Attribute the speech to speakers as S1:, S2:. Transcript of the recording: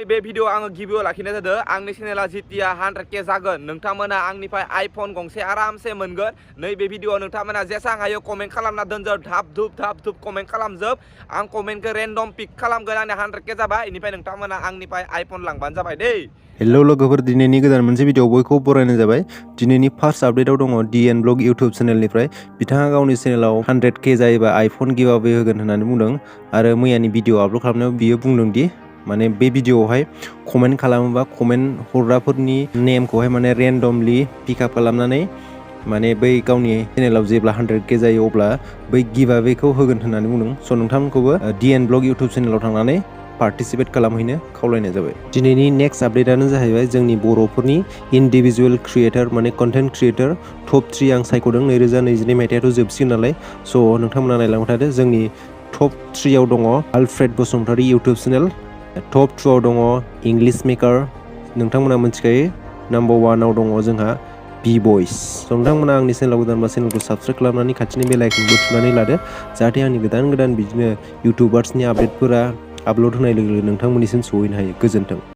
S1: बे भिडिअ आङो गिबियाव लाखिनाय जादों आंनि चेनेला जितिया 100k जागोन नोंथांमोना आंनिफ्राय आइफन गंसे आरामसे मोनगोन नैबे भिडिअ नोंथांमोना जेसां हायो कमेन्ट खालामना दोनजोब धाब धुब कमेन्ट खालामजोब आं कमेन्टखौ रेन्डम पिक खालामगोन आंनि 100k जाबाय इनिफ्राय नोंथांमोना आंनिफ्राय आइफन लांबानो जाबाय दै।
S2: हेलो लोगोफोर दिनैनि गोदान मोनसे भिडिअ बयखौ बरायनाय जाबाय। दिनैनि फार्स्ट आपडेटआव दङ DN ब्लग इउट्युब चेनेलनिफ्राय बिथाङा गावनि चेनेलाव 100k जायोबा आइफन गिवअवे होगोन होननानै बुंदों आरो मैयानि भिडिअ आपल'ड खालामनायाव बियो बुंदों दि माने बे भिडिअआवहाय कमेन्ट खालामोबा कमेन्ट हरग्राफोरनि नेमखौहाय माने रेन्डमलि पिकआप खालामनानै माने बै गावनि चेनेलाव जेब्ला 100k जायो अब्ला बै गिवअवेखौ होगोन होननानै बुंदों। स' नोंथांमोनखौबो DN ब्लग इउट्युब चेनेलाव थांनानै पार्टिसिपेट खालामहैनो खावलायनाय जाबाय। दिनैनि नेक्स्ट आपडेटआनो जाहैबाय जोंनि बर'फोरनि इन्डिभिजुवेल क्रिएटर माने कन्टेन्ट क्रिएटर टप 3 आं सायख'दों 2022 मायथाइयाथ' जोबसिगोन नालाय स' नोंथांमोना नायलांबाय थादो। जोंनि टप 3 आव दङ Alfred Basumatary YouTube channel, top 2 आव दङ इंलिश मेकार नोंथांमोना मिथिखायो, नम्बर 1 आव दङ जोंहा बी बयस। नोंथांमोना आंनि चेनेलाव गोदानबा चेनेलखौ साबस्क्राइब खालामनानै खाथिनि बेल आइकनखौ थुनानै लादो जाहाथे आंनि गोदान बिदिनो इउटुबार्सनि आपडेटफोरा आपल'ड होनाय लोगो लोगो नोंथांमोननिसिम सहैनो हायो। गोजोन्थों।